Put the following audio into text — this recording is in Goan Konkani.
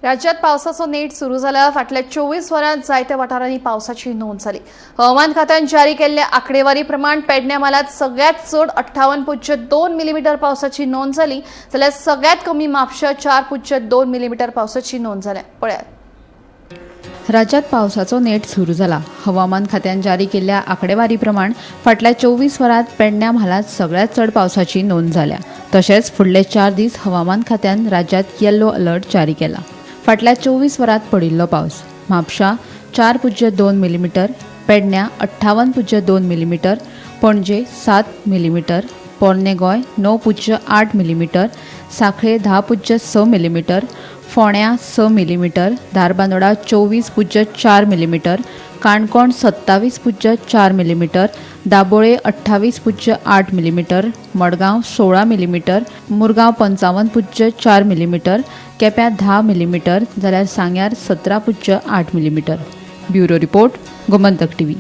राज्यात पावसाचो नेट सुरू जाला. फाटल्या 24 वरांत जायत्या वाठारांनी पावसाची नोंद जाली. हवामान खात्यान जारी केल्ल्या आंकडेवारी प्रमाण पेडण्या म्हालांत सगळ्यात चड 58.2 मिलीमीटर पावसाची नोंद जाली, जाल्यार सगळ्यात कमी म्हापशा 4.2 मिलीमीटर पावसाची नोंद जाल्या. पळयात. राज्यात पावसाचो नेट सुरू जाला. हवामान खात्यान जारी केल्ल्या आंकडेवारी प्रमाण फाटल्या 24 वरांत पेडण्या म्हालांत सगळ्यात चड पावसाची नोंद जाल्या. तशेंच फुडले 4 दीस हवामान खात्यान राज्यात येल्लो अलर्ट जारी केला. फाटल्या 24 वरांत पडिल्लो पावस: म्हापशा 4.2 मिलीमीटर, पेडण्या 58.2 मिलीमीटर, पणजे 7 मिलीमीटर, पोरणे गोंय 9.8 मिलीमीटर, सांखळे 10.6 मिलीमीटर, फोंड्या 6 millimetre, Dharbandora 24.4 millimetre, Canacona 27.4 millimetre, Dabolim 28.8 millimetre, Madgaon 16 millimetre, Murgaon 55.4 millimetre, केप्यां 10 मिलीमीटर, जाल्यार सांग्यार 17.8 millimetre. Bureau report, Gomantak TV.